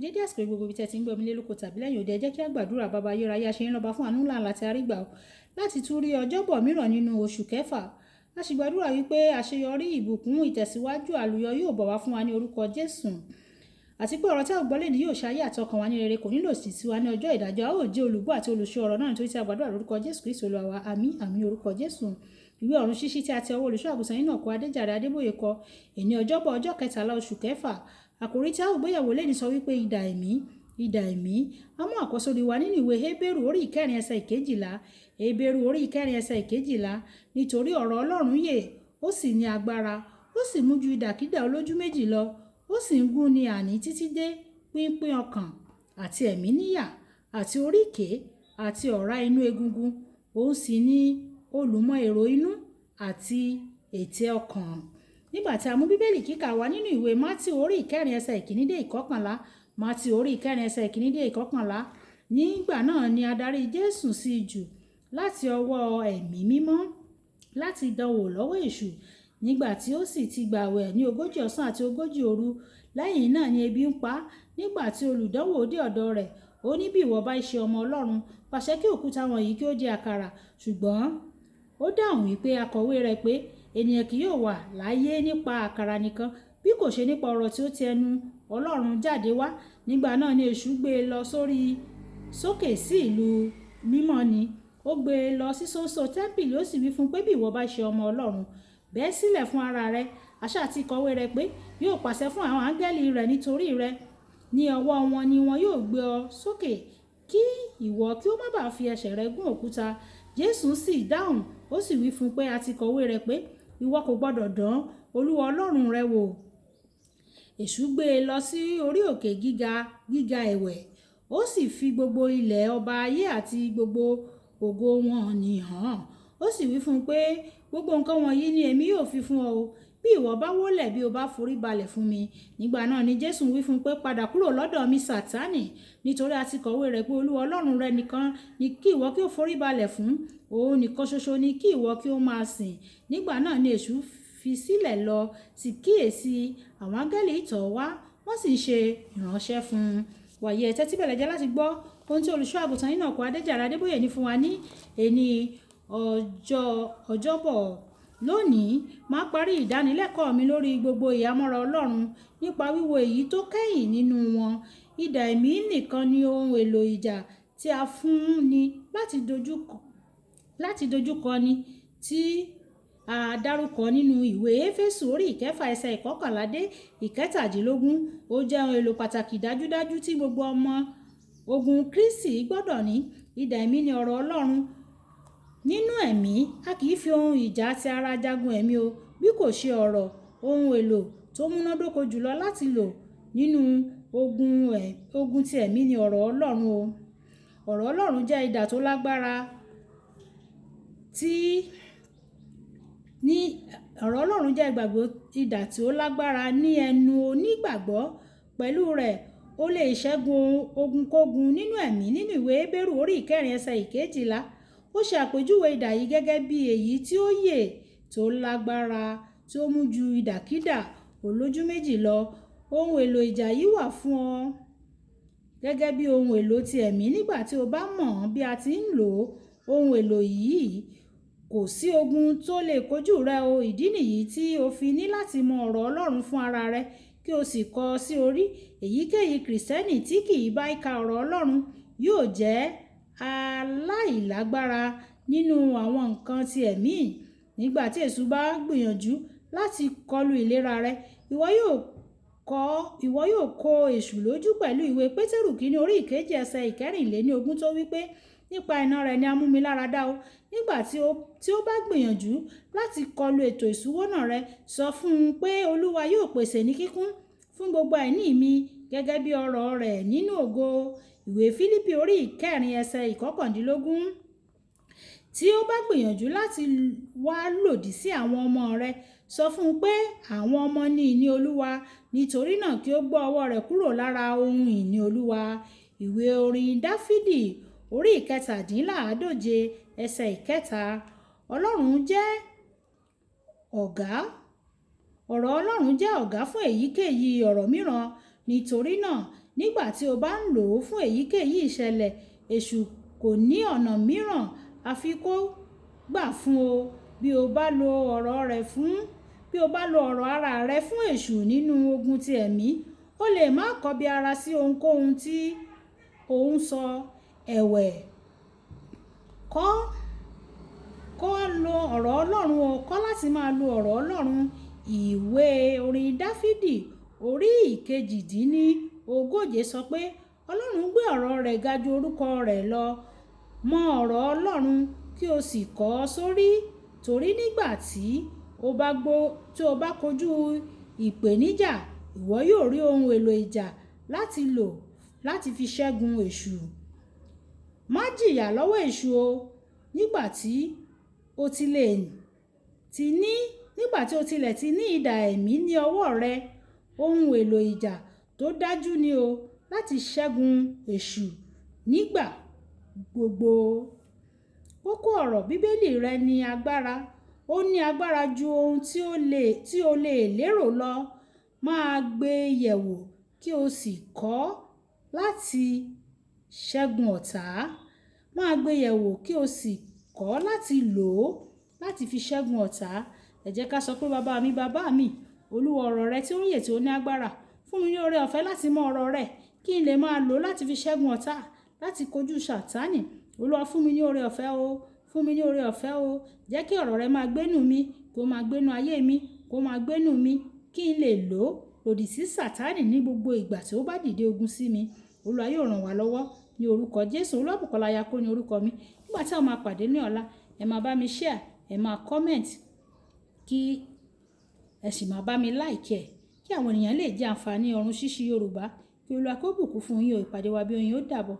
Dédé àsìkò gbogbo ibi tí ẹ ti ń gbọ́ mi lé lóko tàbí lẹ́yìn òde, ẹ jẹ́ kí a gbàdúrà. Bàbá ayérayé, a ṣe yín lọ́ba fún àánú ńlá àti àrígbà o láti tún rí ọjọ́bọ̀ mìíràn nínú oṣù kẹfà. A sì gbàdúrà wípé àṣeyọrí, ìbùkún, ìtẹ̀síwájú, àlùyọ yóò bọ̀ wá fún wa ní orúkọ Jésù. Àti pé ọ̀rọ̀ tí a ó gbọ́ lónìí yóò ṣe ayé àti ọkàn wa ní rere, kò nílò sí sí wa ní ọjọ́ ìdájọ́. A ó jẹ́ olùgbọ́ àti olùṣọ́ ọ̀rọ̀ náà nítorí tí a gbàdúrà lórúkọ Jésù Kristi Olúwa wa. Àmín, àmín, orúkọ Jésù. Ìwé ọ̀run ṣíṣí tí a ti ọwọ́ olùṣọ́ àgùntàn yín náà kọ, Adéjàre Adébóyè kọ, èní ọjọ́bọ̀ ọjọ́ 13 oṣù kẹfà. Àkòrí tí a ó gbéyẹ̀wò lónìí sọ wípé idà ẹ̀mí, idà ẹ̀mí. A mú àkọ́sórí wa nínú ìwé Hébérù orí 4 ẹsẹ̀ 12. Hébérù orí 4 ẹsẹ̀ 12. Nítorí ọ̀rọ̀ Ọlọ́run yè, ó sì ní agbára, ó sì mú ju idàkídà olójú méjì lọ, ó sì ń gún ni àní títí dé pínpín ọkàn àti ẹ̀mí níyà, àti oríkèé àti ọ̀rá inú egungun. Òun sì ní olùmọ̀ èrò inú àti ète ọkàn. Nígbà tí a mú Bíbélì kíkà wá nínú ìwé Mátíù orí 4 ẹsẹ̀ 1 dé 11. Mátíù orí 4 ẹsẹ̀ 1 dé 11. Nígbà náà ni a darí Jésù sí ijù láti ọwọ́ Ẹ̀mí Mímọ́ láti dánwò lọ́wọ́ èṣù. Nígbà tí ó sì ti gbààwẹ̀ ní 40 ọ̀sán àti 40 òru, lẹ́yìn náà ni ebi ń pa á. Nígbà tí olùdánwò dé ọ̀dọ̀ rẹ̀, ó ní, bí ìwọ bá ṣe ọmọ Ọlọ́run, pàṣẹ kí òkúta wọ̀nyí kí ó di àkàrà. Ṣùgbọ́n ó dáhùn wípé akọ̀wé rẹ̀ pé ènìyàn kì yóò wà láyé nípa àkàrà nìkan, bí kò ṣe nípa ọ̀rọ̀ tí ó ti ẹnu Ọlọ́run jáde wá. Nígbà náà ni èṣù gbé e lọ sórí sókè sí ìlú mímọ́ ni. Ó gbé e lọ sí sóńsó tẹ́ḿpìlì, ó sì wí fún un pé bí ìwọ bá ṣe ọmọ Ọlọ́run, bẹ́ sílẹ̀ fún ara rẹ. Àṣà àti ìkọ̀wé rẹ̀ pé yóò pàṣẹ fún àwọn áńgẹ́lì rẹ̀ nítorí rẹ. Ní ọwọ́ wọn ni wọn yóò gbé ọ sókè kí ìwọ kí ó má bàa fi ẹsẹ̀ rẹ gún òkúta. Jésù sì dáhùn, ó sì wí fún un pé a ti kọ̀wé rẹ̀ pé ìwọ kò gbọdọ̀ dán Olúwa Ọlọ́run rẹ wò. Èṣù gbé e lọ sí orí òkè gíga gíga ẹ̀wẹ̀, ó sì fi gbogbo ilẹ̀ ọba ayé àti gbogbo ògo wọn ní hàn. Ó sì wí fún un pé gbogbo nǹkan wọ̀nyí ni èmi yóò fi fún ọ o, bí ìwọ bá wólẹ̀, bí o bá forí balẹ̀ fún mi. Nígbà náà ni Jésù wí fún un pé padà kúrò lọ́dọ̀ mi, Sátánì, nítorí a ti kọ̀wé rẹ̀ pé Olúwa Ọlọ́run rẹ nìkan ni kí ìwọ kí ó forí balẹ̀ fún, òun nìkan ṣoṣo ni kí ìwọ kí ó máa sìn. Nígbà náà ni èṣù fi sílẹ̀ lọ, sì kíyèsi àwọn áńgẹ́lì tọ̀ ọ́ wá, wọ́n sì ń ṣe ìránṣẹ́ fún un. Wàyí, ẹ tẹ́tí bẹ̀lẹ̀ jẹ́ láti gbọ́ ohun tí olùṣọ́ àgùntàn yín náà kọ, Adéjàre Adébóyè ní fún wa ní èní ọjọ́ ọjọ́bọ̀. Lónìí, màá parí ìdánilẹ́kọ̀ọ́ mi lórí gbogbo ìhámọ́ra Ọlọ́run nípa wíwo èyí tó kẹ́yìn nínú wọn. Idà ẹ̀mí nìkan ni ohun èlò ìjà tí a fún ni láti dojúkọ ni tí a dárúkọ nínú ìwé Éfésù orí 6 ẹsẹ̀ 11 dé 17. Ó jẹ́ ohun èlò pàtàkì dájúdájú tí gbogbo ọmọ ogun Kristi gbọdọ̀ ní. Idà ẹ̀mí ni ọ̀rọ̀ Ọlọ́run. Nínú ẹ̀mí, a kì í fi ohun ìjà ti ara jagun ẹ̀mí o, bí kò ṣe ọ̀rọ̀, ohun èlò tó múnádóko jùlọ láti lò nínú ogun ti ẹ̀mí ni ọ̀rọ̀ Ọlọ́run o. Ọ̀rọ̀ Ọlọ́run jẹ́ idà tó lágbára tí ní ọ̀rọ̀ Ọlọ́run jẹ́ ìgbàgbọ́ idà tí ó lágbára ní ẹnu onígbàgbọ́. Pẹ̀lú rẹ̀, ó lè ṣẹ́gun ogunkógun nínú ẹ̀mí. Nínú ìwé Hébérù orí 4 ẹsẹ̀ 12, ó ṣe àpèjúwe idà yìí gẹ́gẹ́ bí èyí tí ó yè, tó lágbára, tí ó mú ju idàkídà olójú méjì lọ. Ohun èlò ìjà yìí wà fún ọ gẹ́gẹ́ bí ohun èlò ti ẹ̀mí. Nígbà tí o bá mọ̀ bí a ti ń lò ohun èlò yìí, kò sí ogun tó lè kojú rẹ o. Ìdí nìyí tí o fi ní láti mọ ọ̀rọ̀ Ọlọ́run fún ara rẹ kí o sì kọ ọ́ sí orí. Èyíkéyìí Kristẹni tí kì í bá ka ọ̀rọ̀ Ọlọ́run yóò jẹ́ aláìlágbára nínú àwọn nǹkan ti ẹ̀mí. Nígbà tí èṣù bá gbìyànjú láti kọlu ìlera rẹ, ìwọ yóò kó èṣù lójú pẹ̀lú ìwé Pétérù kínní orí 2 ẹsẹ̀ 24 tó wí pé nípa iná rẹ̀ ni a mú mi lára dá o. Nígbà tí ó bá gbìyànjú láti kọlu ètò ìṣúná rẹ, sọ fún un pé Olúwa yóò pèsè ní kíkún fún gbogbo àìní mi gẹ́gẹ́ bí ọrọ̀ rẹ̀ nínú ògo. Ìwé Fílípì orí 4 ẹsẹ̀ 19. Tí ó bá gbìyànjú láti wá lòdì sí àwọn ọmọ rẹ, sọ fún un pé àwọn ọmọ ní ìní Olúwa, nítorí náà kí ó gbọ́ ọwọ́ rẹ̀ kúrò lára ohun ìní Olúwa. Ìwé orin Dáfídì orí 47 ẹsẹ̀ 3. Ọlọ́run jẹ́ ọ̀gá. Ọ̀rọ̀ Ọlọ́run jẹ́ ọ̀gá fún èyíkéyìí ọ̀rọ̀ mìíràn. Nítorí náà, Nígbà tí o bá ń lò ó fún èyíkéyìí ìṣẹ̀lẹ̀, èṣù kò ní ọ̀nà mìíràn àfi kó gbà fún ọ. Bí o bá lo ọ̀rọ̀ rẹ fún, bí o bá lo ọ̀rọ̀ ara rẹ fún èṣù nínú ogun ti ẹ̀mí, ó lè má kọbi ara sí ohunkóhun tí ó ń sọ. Ẹ̀wẹ̀, kọ́, kọ́ lo ọ̀rọ̀ Ọlọ́run o. Kọ́ láti máa lo ọ̀rọ̀ Ọlọ́run. Ìwé orin Dafidi orí 38 sọ pé Ọlọ́run gbé ọ̀rọ̀ rẹ̀ ga ju orúkọ rẹ̀ lọ. Mọ ọ̀rọ̀ Ọlọ́run kí o sì kọ ọ́ sórí, torí nígbà tí o bá gbó, tí o bá kojú ìpèníjà, ìwọ yóò rí ohun èlò ìjà láti lò láti fi ṣẹ́gun èṣù. Má jìyà lọ́wọ́ èṣù o. Nígbà tí o tilẹ̀ ti ní, nígbà tí o tilẹ̀ ti ní idà ẹ̀mí ní ọwọ́ rẹ, ohun èlò ìjà tó dájú ni o láti ṣẹ́gun èṣù nígbà gbogbo. Kókó ọ̀rọ̀ Bíbélì rẹ ní agbára. Ó ní agbára ju ohun tí ó lè, tí o lè lérò lọ. Máa gbé yẹ̀wò kí o sì kọ́ láti ṣẹ́gun ọ̀tá. Máa gbé yẹ̀wò kí o sì kọ́ láti lò ó láti fi ṣẹ́gun ọ̀tá. Ẹ jẹ́ ká sọ pé bàbá mi, bàbá mi, Olúwa ọ̀rọ̀ rẹ tí ó ń yè tí ó ní agbára. Fún mi ní oore ọ̀fẹ́ láti mọ ọ̀rọ̀ rẹ kí n lè máa lò ó láti fi ṣẹ́gun ọ̀tá, láti kojú Sàtánì. Olúwa fún mi ní oore ọ̀fẹ́ o. Fún mi ní oore ọ̀fẹ́ o. Jẹ́ kí ọ̀rọ̀ rẹ máa gbénú mi, kó máa gbénú ayé mi, kó máa gbénú mi kí n lè lò ó lòdì sí Sàtánì ní gbogbo ìgbà tí ó bá dìde ogun sí mi. Olúwa yóò ràn wá lọ́wọ́ ní orúkọ Jésù. Olúwabùkọ́lá Ayako ní orúkọ mi. Nígbà tí a máa pàdé ní ọ̀la, ẹ máa bá mi share, ẹ máa comment, kí ẹ sì máa bá mi like ẹ̀, kí àwọn ènìyàn lè jẹ àǹfààní ọ̀run ṣíṣí Yorùbá. Kí Olúwa kó bùkún fún yín o. Ìpàdé wa bí oyin ó dàbọ̀.